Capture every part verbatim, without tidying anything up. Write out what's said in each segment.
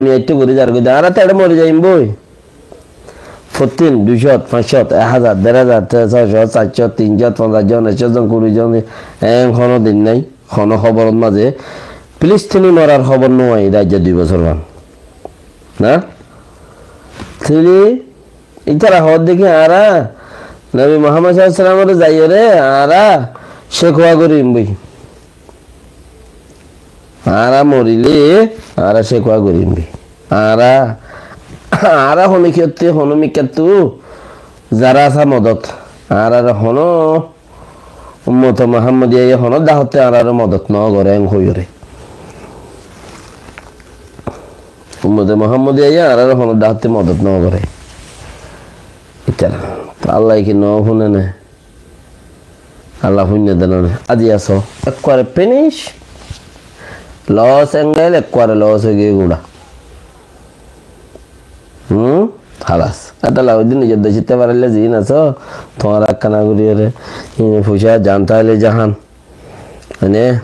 duniyaittú gorí zargói de. Añára to eçé mori zaiyum boi. Fottín dui cót, fañs cót, ek házar, der házar, só cót, sait cót, tin cót, fonzaic zon, ek cót zon, kuri zon, en honó din nái, honó hóborot mazé Filistini morar hóbor no aiyé de aijja dui bosór fán. Na? Tili ítara hoódde ki añára Nobi Muhammad sallallahu alaihi wasallamore zaiyóre añára cekwa gorim boi. Añára morile añára cekwa gorim boi. Añára, añára honó kiyottú, honó mikkattú zara asá modot. Añárare honó Ummote Muhammodiyaye honó dahotte añárare modot no gore, en hoiyóre. Ummote Muhammodiyaye añárare honó dahotte modot no gore. Ítara, to Allah ki no fúne né? Allah fúinne de no né? Aijja só, ekkuare finish. Loss engel, ekkuare loss ói giyé gura. Hum? Halas. Etolla ói din nizor decótte faraille ziín asó, tuáñra ekkán gorí ore, ine fuisá janta óile jahan. Mane,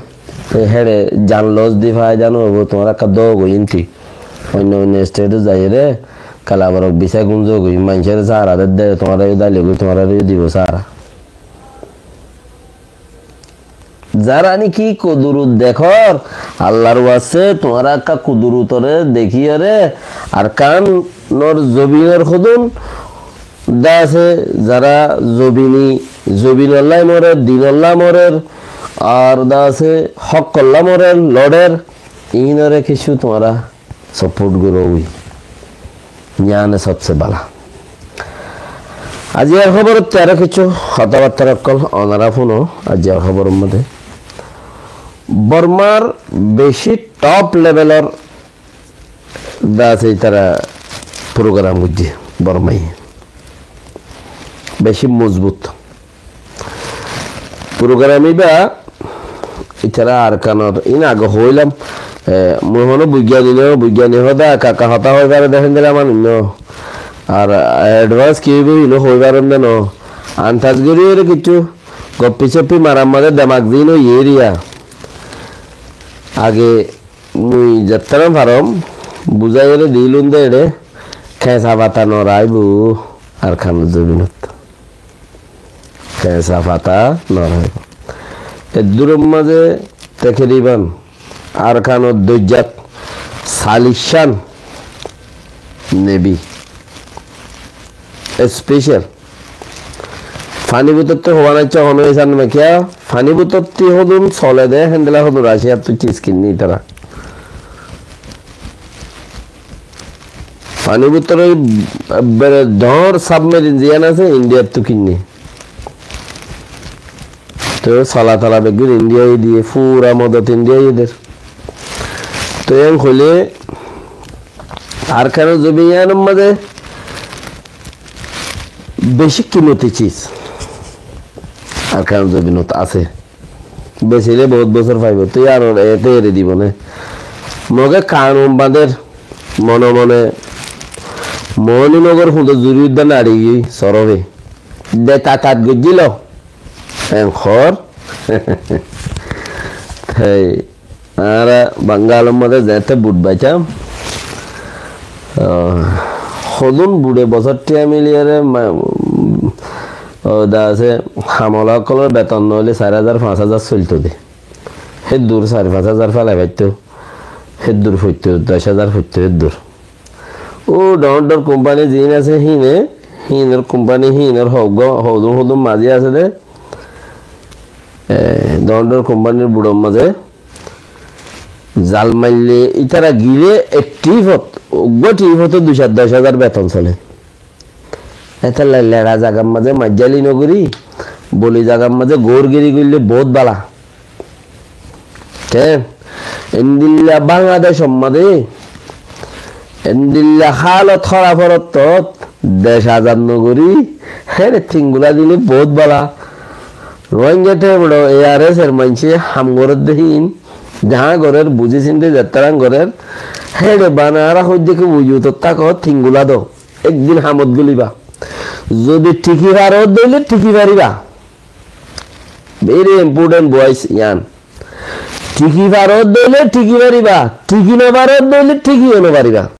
e héçe jan loss di faida no óibo, tuáñra ekká dóu goi inti. Oinno oinno state ot zaiyóre, kalaborok bisá gunzo goi, maincóre sahara der de, tuáñra yó daile goi, tuáñra yó dibo sahara. Zará niki kudurut dekór, Allar waste tuáñra ekká kudurutore dekíyore, Arkanor zobinor hodún de asé, zará zobini, zobinolla morer, dinolla morer, ar de asé hókolla morer, lorer, inore kessú tuáñra support goró ui. Yián sobse bála. Aijjar hóborottú aró kessú hotábattar ókkol onora fúno, aijjar hóboror modé. Bormar beci top levelor de asé ítara program goijjé Bormaye. Beci mozbut. Program ibá ítara Arkanor, iín age hoóilam, e, mui honó boigyani no, boigyani hoódde kaka hotá hoi fare de héndilla manúic no. Ar advance ki óibo híno hoi farom de no. Antas gorí ore kessú goppi soppi marar mazé demak ziín óiye eriya. Age mui zettára farom buzái ore dilum de eçé, keñsa fata no raibó Arkanor zobinot. Keñsa fata no raibó. Edduror mazé tekeriban Arkanor doijjat saliccán nebi. Special. Fani bútottu hoban aiccé hono isan mekkiya, fani bútottu hodún sole de, héndilla hodún Raciyattú ciz kinní ítara. Fani bútore bere dhoóñr submarine ziyán asé, Indiyattú kinní. Toi sola tola beggún Indiyaye diye, fura modot Indiyaye der. Toi en hoilé Arkanor zobin yiánor mazé beci kimoti ciz Arkanor zobinot asé. Besile bout bosór faibo, toi ar ete eri dibo né? Moge kanun bañder mone mone Moóni Nogor huñde zuri udda nari giyói sorofe. De tatat goijjíl. En hoór. Hei, añára Bangalor mazé zeéñtte but baitam, ah, hodún bute bosór thiañ miliyóre ma-, o, de asé, hamola ókkolor beton noóile sair házar, fañs házar soilto de. Héddur sair fañs házar félai faittó, héddur foittó, doc házar foittó, héddur. Ó dhoóñr dhoóñr kumpani ziín asé híine, híinor kumpani, híinor hoggúa, hodún hodún mazé asé dé, e, dhoóñr dhoóñr kumpanir buçor mazé zal maille ítara gile ek tripot, uggúa tripot dui cót doc házar beton sole. Étella leça zagar mazé maijjali no gorí, boli zagar mazé gór giri goille bout bála. Ken? Endilla Bangladecor mazé, endilla hálot hóraf orottot dec azad no gorí, héçe tingula dile bout bála. Rohingya Tribal Air Force or maincé ham gorédde híin, zaháñ gorér, buzí sintí zettáran gorér, héçe bana añára hoiddé ki, ujutot táko, tingula do. Ek din hamot goliba. Zodi thíki faro de óile thíki fariba. Very important boys yián. Thíki faró de óile thíki faribá, thíki no faró de óile thíkiyó no faribá.